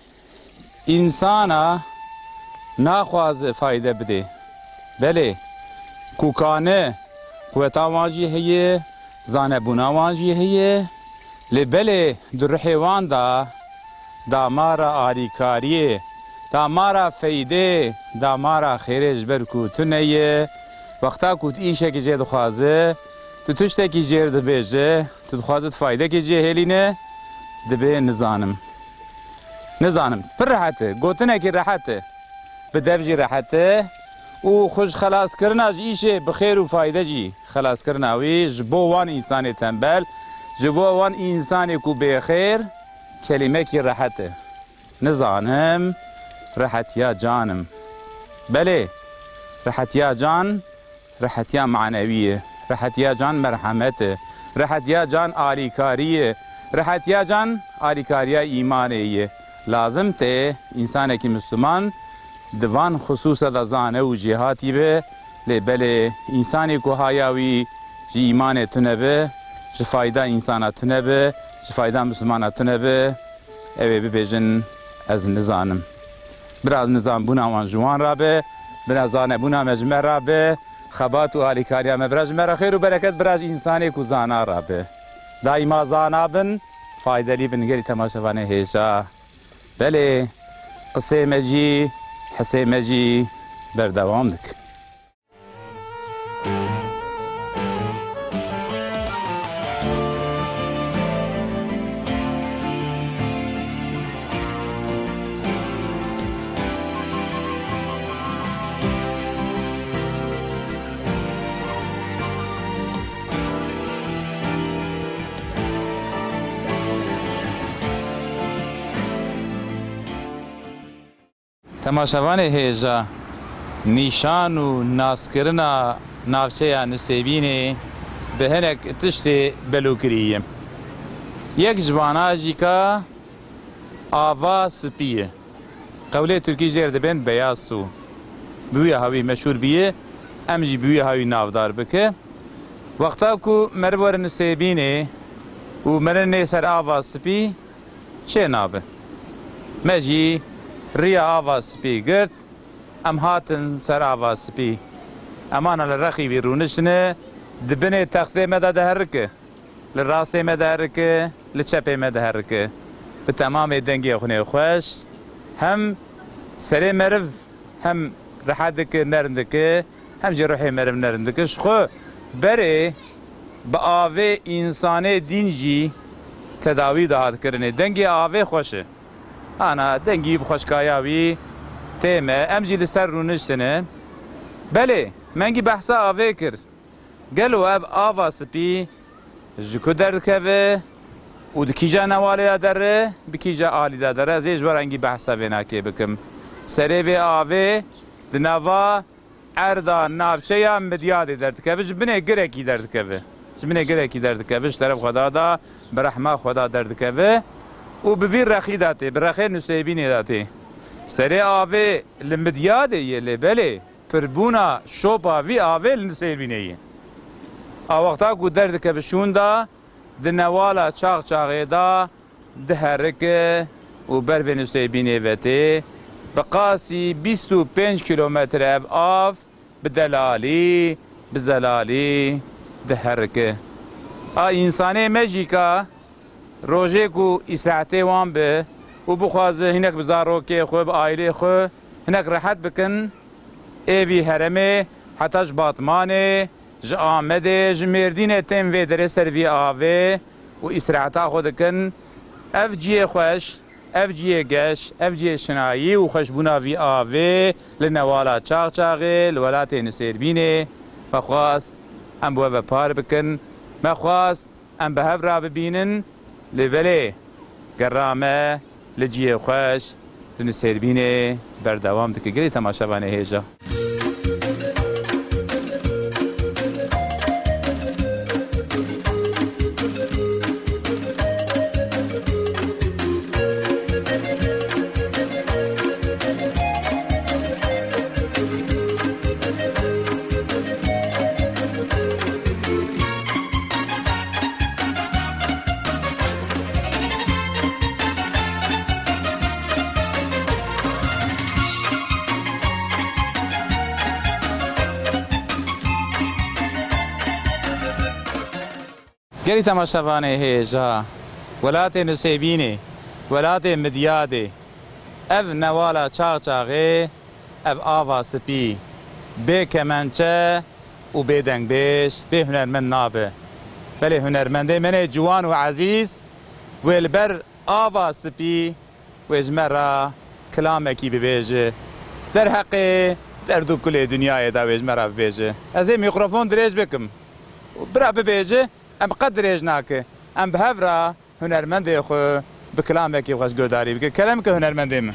Însana naxwaze fayde bidê. Belê, ku kane, quweta wan jî heye, zanebûna wan jî heye, lê belê di ruhê wan de damara alîkariyê, damara feydê, damara xêrê ji ber ku tune ye, wexta ku tu îşekî jê dixwaze, tu tiştekî jê dibêje, tu dixwaze tu faydekê jê hêlîne, dibê nizanim. Nizanim, pir rehet e, gotinekî rehet e, bi dev jî rehet e û xwe ji xelaskirina ji îşê bi xêr û fayde jî xelaskirina wî ji bo wan însanê tembel, ji bo wan însanê ku bêxêr, kelîmekî rehet e. Nizanim, rehetiya canim. Belê, rehetiya can, rehetiya manewî ye. Rehetiya can merhemet e. Rehetiya can alîkarî ye. Rehetiya can alîkariya îmanê ye. Lazim tê însanekî Misliman di van xisûsa de zane û jêhatî be, lê belê însanê ku haya wî ji îmanê tune be, ji fayda însana tune be, ji fayda Mislimana tune be, ew ê bibêjin, ez nizanim. Bira nizanbûna wan ji wan re be, bira zanebûna me ji me re be, xebat û alîkariya me bira ji me re xêr û bereket bira ji însanê ku zana re be. Daîma zana bin, faydelî bin gelî temaşevanê hêja. Belê, qisê me jî, hisê me jî berdewam dik. Temaşevanê hêja, nîşan û naskirina navçeya Nusêbînê bi hinek tiştê belûkirî ye. Yek ji vana jî ka ava spî ye. Qewlê tirkî jê re dibên beyaz sû. Bi wî hawî meşhûr bîye, em jî bi wî hawî navdar bike. Wexta ku meriv were Nusêbînê û meriv nê ser ava spî, çê nabe. Me jî riya ava spî girt, em hatin ser ava spî. Emana li rexî wî rûniştine, di binê textê me de diherike. li rastê me diherike, li çepê me diherike. Bi temamê dengê xwe nê xweş, hem serê meriv hem rehet dike, nerm dike, hem jî ruhê meriv nerm dike. Ji xwe berê bi avê însanê dîn jî tedawî dihat kirinê. Dengê avê xweş e. Ana dengî bi xweşkaya wî tê me. Em jî li ser rûniştine. Belê, me hingî behsa avê kir. Gelo ev ava spî ji ku derdikeve û di kîja newalê de dere, bi kîja alî de dere? Ez ê ji we re hingî behsa vê nakê bikim. Serê vê avê di nava erda navçeya Midyadê derdikeve, ji binê girekî derdikeve. Ji binê girekî derdikeve, ji teref Xweda de, bi rehma Xweda derdikeve û bi vî rexî de tê, bi rexê Nusêbînê de tê. Serê avê li Midyadê ye, lê belê pirbûna şopa vî avê li Nusêbînê ye. A wexta ku derdikeve şûn de, di newala Çaxçaxê de diherike û ber vê Nusêbînê ve tê. Bi qasî bîst û pênc kîlometre ev av bi delalî, bi zelalî diherike. A însanê me jî ka rojê ku îsrehetê wan be û bixwaze hinek bi zarokê xwe, bi aîlê xwe hinek rehet bikin, ê vî heremê heta ji Batmanê, ji Amedê, ji Mêrdînê tên vê derê ser vî avê û îstireheta xwe dikin. Ev cihê xweş, ev cihê geş, ev cihê şinayî û xweşbûna vî avê li newala Çaxçaxê, li welatê Nusêrbînê, me xwest em bi we ve par bikin. Me xwest em bi hev re bibînin, lê belê gera me li cihê xweş, li Nusêrbînê berdewam dike. Gelî temaşevanê hêja. Gelî temaşevanê hêja, welatê Nusêbînê, welatê Midyadê, ev newala Çaxçaxê, ev ava spî, bê kemençe û bê dengbêj, bê hunermend nabe. Belê hunermendê me nê ciwan û ezîz, wê li ber ava spî wê ji me re kilamekî bibêje. Derheqê derd û kulê dinyayê de wê ji me re bibêje. Ez ê mîkrofon dirêj bikim. Bira bibêje, em qet dirêj nake. Em bi hev re hunermendê xwe bi kilamekî xweş guhdarî bike. Kerem ke hunermendê min.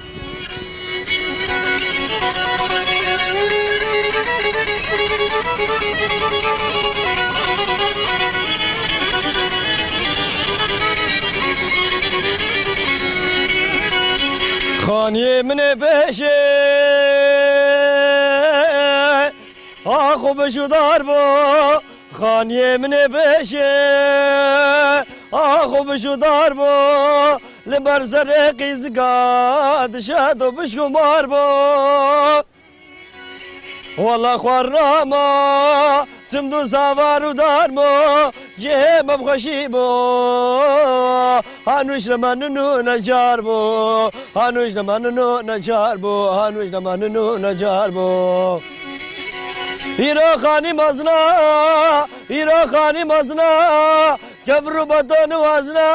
Xaniyê min ê beşê, ax û beş û dar bo. Xaniyê min ê beşê, ax û beş û dar bo. Li ber serê qîzika dişet û bişk û mar bo. Wela xwarna ma, simd û savar û dar mo, cihê me bi xweşî bo. Hanûş li me nû necar bo, hanûş li me nû necar bo, hanûş li me nû necar bo. Îro xanî mezna, îro xanî mezna, kevr û beton û ezna.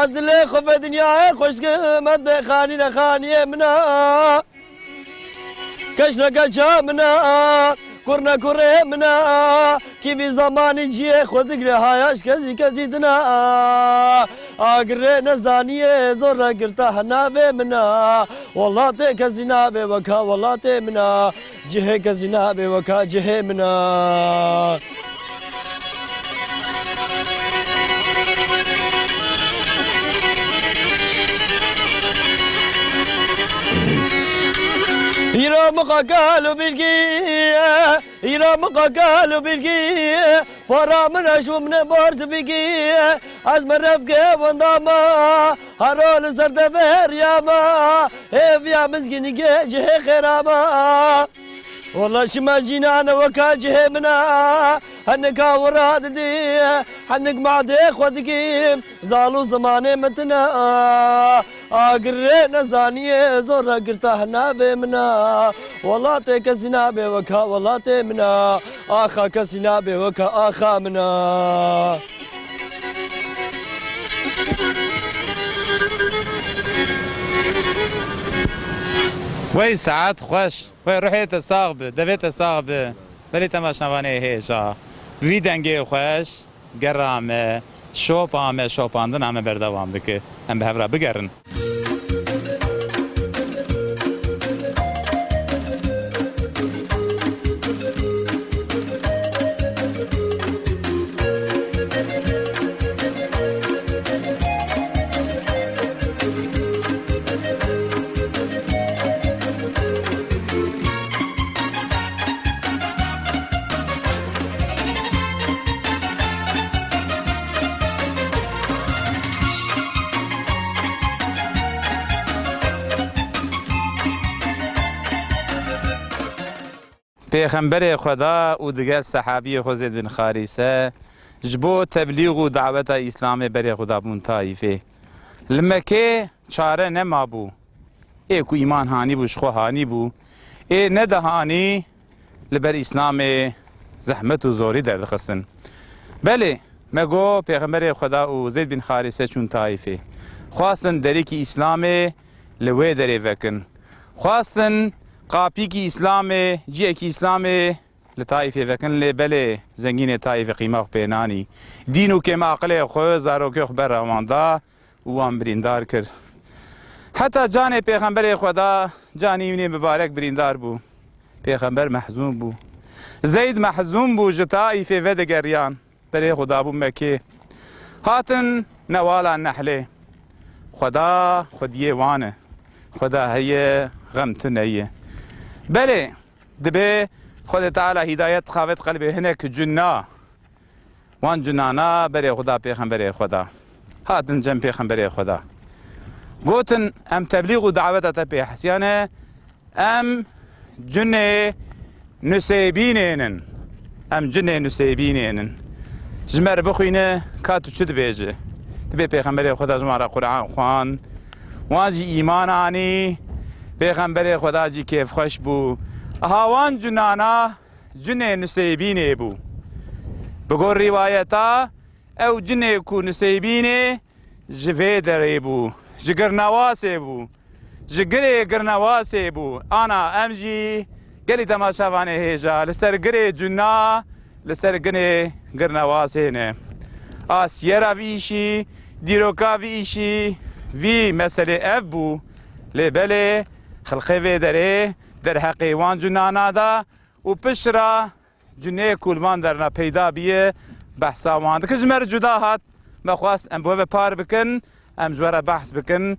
Ez dilê xwe vê dinyayê xweşkim, ez bê xanî ne xaniyê min e. Keç ne keça min e, kur ne kurê min e. Kî vî zemanî ciyê xwe digre, haya ji kesî kesî din e. Agirê nezaniyê zor re girta henavê min e. Welatê kesî nabe weka welatê min e. Cihê kesî nabe weka cihê min e. Îro miqa kal û bîrgî, îro miqa kal û bîrgî, para min eş û min ê bar ji bîgî. Ez merevkê wenda me, hero li ser devê heriya me, hêviya mizgînî gê cihê xêra me. Wela şima jî nane weka cihê min e, henika wira didî, henik madê xwe dikî, zal û zimanê min tine. Agirê nezaniyê zor e girta hinavê min e. Welatê kesî nabe weka welatê min e. Axa kesî nabe weka axa min e. Wey saet xweş. Wey ruhê te sax bi, devê te sax bi. Belê temaşevanê hêja. Vî dengê xweş, gera me, şopa me, şopandina me berdewam dike. Em bi hev re bigerin. Pêxemberê Xweda û digel sehabiyê xwe Zeyd bin Xarîse ji bo teblîx û daweta Îslamê berê xwe dabûn Taîfê. Li Mekê çare nemabû. Ê ku îman hanîbû, ji xwe hanîbû. Ê nedihanî li ber Îslamê zehmet û zorî derdixistin. Belê, me got, Pêxemberê Xweda û Zeyd bin Xarîse çûn Taîfê. Xwestin derîkî Îslamê li wê derê vekin. Xwestin qapîkî Îslamê, ciyekî Îslamê li Taîfê vekin, lê belê zengînê Taîfê qîma xwe pê nanî. Dîn û kêmaqilê xwe, zarokê xwe bera wan da û wan birîndar kir. Heta canê Pêxemberê Xweda, canî wînê mibarek birîndar bû. Pêxember mehzûn bû. Zeyd mehzûn bû, ji Taîfê vedigeriyan. Berê xwe dabû Mekê. Hatin newala Nehlê. Xweda xwediyê wan e. Xweda heye, xem tune ye. Belê, dibê Xwedê Teala hîdayet dixavêt qelbê hinek cuna. Wan cunana berê Xweda, Pêxemberê Xweda. Hatin cem Pêxemberê Xweda. Gotin, em teblîx û daweta te pê hesiyane, Em cunê Nuseybînê nin. Em cunê Nuseybînê nin. Ji me re bixwîne ka tu çi dibêje. Dibê Pêxemberê Xweda ji wan re Quran xwend. Wan jî îman anî. Pêxemberê Xweda jî kêfxweş bû. Aha wan cunana cunê Nuseybînê bû. Bi gor rîwayeta ew cunê ku Nuseybînê ji vê derê bû, ji Girnewasê bû. Ji girê Girnewasê bû. Ana em jî gelî temaşevanê hêja li ser girê Cuna, li ser girê Girnewasê ne. Asiyera vî îşî, dîroka vî îşî, vî meselê ev bû. Lê belê xelqê vê derê derheqê wan Cunana da û piştre Cunê ku li van derna peyda biye, behsa wan dike. Ji me re cuda hat, me xwest em bi we ve par bikin, em ji we re behs bikin.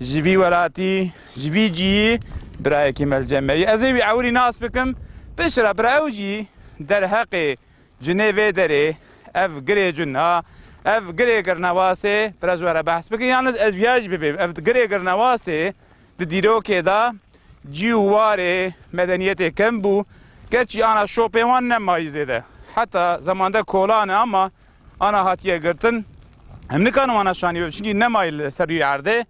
Ji vî welatî, ji vî cihî birayekî me li cem me ye. Ez ê wî ewilî nas bikim, piştre bira ew jî derheqê cunê vê derê, ev girê Cuna, ev girê Girnewasê, bira ji we re behs bikin. Yalniz ez viya jî bibêm, ev girê Girnewasê di dîrokê de cî û warê medeniyetê kem bû. Gerçî ana şopê wan nemayî zêde. Heta zemanda kolan e ama ana hatiye girtin. Em nikarin wana şanî bibin, çinkî nemayî li ser wî erdê.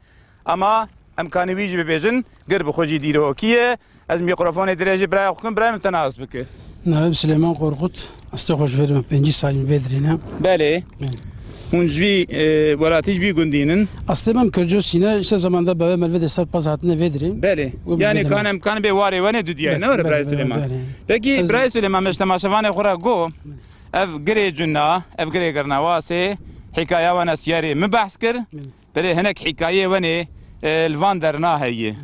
Ama em kanî wî jî bibêjin, gir bi xwe jî dîrokî ye. Ez mîkrofonê dirêjî biraya xwe kim, birayê min te nas bike. Navê min Silêman Qorqut. Astê xwe ji vir me pêncî salî min vê dirê ne. Belê. Belê. Hûn ji vî, e, welatî, ji vî gundî nin? Astê me em Kircosî ne, işte zamanda bavê me li vê de ser pez hatine vê dirê. Belê. Û bi Yani vê de kan me. Em kan bê warê wenê dudiyayê, Belê, ne were belê, Birayê belê, Sulêman? Belê. Peki, Birayê Sulêman, me ji temaşevanê xwe re got, ev girê Cuna, ev girê Girnewasê, hîkaya wana siyarê min behs kir. Belê. Belê hinek hîkayê wenê, e, li van derna heye.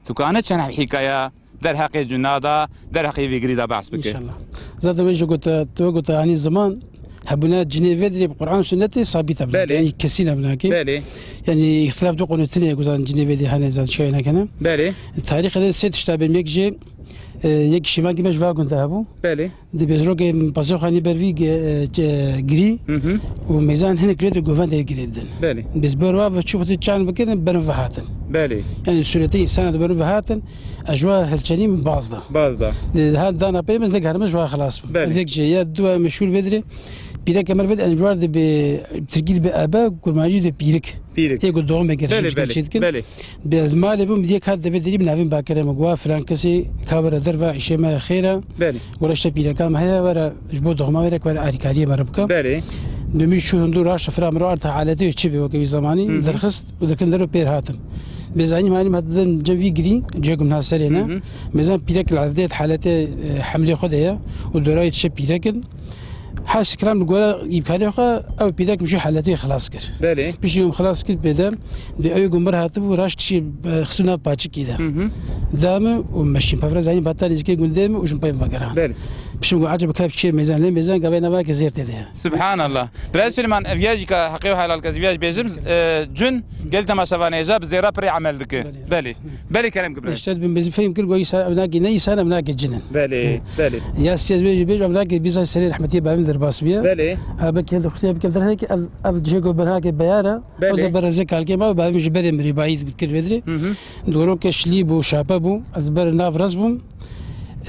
Tu kane çend hîkaya derheqê Cuna da, derheqê vî girî da behs bike. İnşallah. Zaten wê jî gote, tu gote, hani zaman hebûna cinê vê dirê bi Quran û Sunnetê sabit hebûna. Belê. Yani kesî nebûna ki. Belê. Yani îxtilaf du qonû tine ku zaten cinê vê dirê hene zaten şey nekene. Belê. Tarîxê de sê tişta bên, yek jê, e, yek şîvan ki me ji va gund hebû. Belê. Di Bêzrokê Pasê Xanî ber vî ge-, e, ce-, girî Hı hı. û mêzan hinek lê de govendê girê didin. Belê. Bêz ber wa ve çû xwe çan bikirin, berin ve hatin. Belê. Yani sûretê însana di ber min ve hatin, ez ji wa hilçenî min baz da. Baz da. Di ha dana pey min, dek her min ji wa xilas bû. Belê. Dek jê ya dua meşhûr vê dirê, pîreke min vê dirê, em ji war dibe, tirkî dibe ebe, kurmancî dibe pîrik. Pîrik. Ê ku doğum eger Belê, jî belê, çêdikin. Belê. Bi ez malê bûm, diye kat devê dirî bi navîn bakere min, gwa filan kesê ka were derva, îşê me xêr e. Belê. Gora işte pîreka me heye, were ji bo doxma were, were alîkariyê me re bike. Belê. Bi min çû hundu raşt fira min ro arta haletê çi be weke wî zamanî, Hı hı. derxist û derkin dero pêr hatim. Bêzanî malî me hatin cem vî girî, cê ku min ha serê ne. Hı hı. Mêzan pîrek li erdê haletê, e, hemlê xwe de ye û dorayê dişe pîrekin. Her şikran li gora îmkanê xwe ew pîrek min jî haletê xilas kir. Belê. Piştî min xilas kir pê de, di ew gumber hatibû raşt şî, e, xisû nav paçikî de. Hı hı. Da min û meşîn pevre zanî bata nêzîkê gundê min û ji min pey min vegeran. Belê. Piştî min got, "Ecebe kaf çê mêzan, lê mêzan gavê nava ke zêr tê de." Subhanallah. Birayê Süleyman, ev ya jî ka heqê û helal ke zî viya jî bêjim, e, cun gel temaşevanê ja bi zêra pirê emel dike. Belê. Belê. Belê kerem ki birayê. Îşte bin, bizim fehim kir, got, "Îsa-, ev nake ne îsan, ev nake cin in." Belê, belê. Ya siz vê jî bêj, ev nake bîza serê rehmetiyê bavin derbas bûye. Belê. Ha, belkî helde xutiye bikin derheke ev, ev cihê got berhake beyara. Belê. O da bereze kalkê ma, bavim ji berê mirî bayî kir vedrê. Hı hı. Doro ke şilî bû, şape bû, ez ber nav res bûm.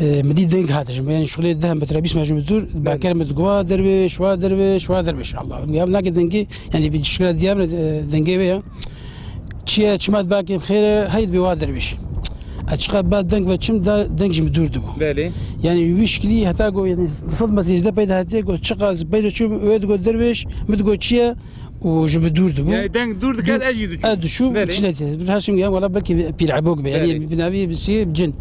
E, min dî deng hate ji min, yani şixulê deh metre, bîst metre ji min dûr, Belê. Baker min digot, "Wa dervêş, wa dervêş, wa dervêş." Allah. Ya nake dengê, yani bir şikila diyar, e, dengê wê ya. Çiye, çima dibakê xêr e, hey dibê wa dervêş. E, çiqa ba deng ve çim da, deng ji min dûr dibû. Belê. Yani wî şikilî heta go, yani sed metre, hêzdeh peyda hatiye go, çiqa ez peyda çûm, wê digo dervêş, min digo çiye, û ji min dûr dibû. Yani deng dûr diket, Dûr, ez jî diçûm. ez diçûm, Belê. çi netiye. Bir haşim ya, wala belkî pîr ebok be. Yani Belê. Binavî bir şey cin.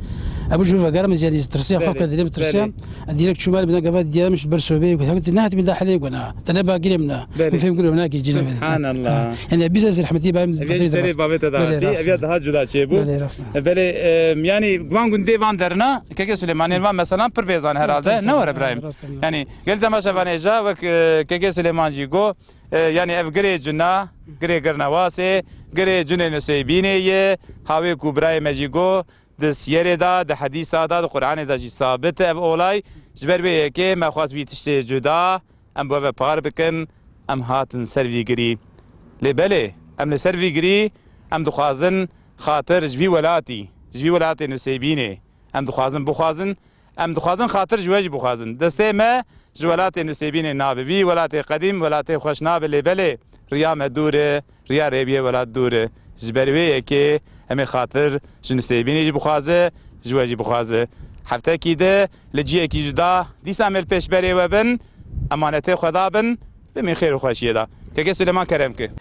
Ebu ji vegera min yani tirsiya, Belê. xwe kadire tirsiya. Belê. Direkt çûma li bina gava diyamiş ber sohbê, hewt ne hatî min da helê gona. Te ne bagirê min a. Belê. Min fêm kir, min a ki cînê min. Subhanallah. Yani biz ez rehmetî bayim Ev ya ji serê babê te da Belê, hatî, rast ev ya e. daha cuda çê bû. Belê, rast e. Belê, e, yani van gundê van derna, Keke Süleymanê van meselan pir bêzan herhalde. Tabii, tabii, Ne were tabii, Ibrahim? rast e. Yani gel temaşevanê ja wek, e, Keke Süleyman jî go, e, yani ev girê cina, girê girnewasê, girê cinê Nuseybînê ye, hawê ku birayê me jî go, di siyerê de, di hedîsa de, di Qur'anê de jî sabit e ev olay. Ji ber vê yekê me xwest vî tiştê cuda, em bi we ve par bikin, em hatin ser vî girî. Lê belê, em li ser vî girî, em dixwazin xatir ji vî welatî, ji vî welatê Nuseybînê, em dixwazin bixwazin, em dixwazin xatir ji we jî bixwazin. Destê me ji welatê Nuseybînê nabe. Vî welatê qedîm, welatê xweş nabe, lê belê, riya me dûr e, riya rêwiyê welat dûr e. Ji ber wê yekê em ê xatir ji Nuseybînê jî bixwaze, ji we jî bixwaze. Heftekî di li ciyekî cuda dîsa em ê li pêşberê we bin, emanetê xwe da bin, bimîn xêr û xweşiyê de. Keke Silêman kerem ki.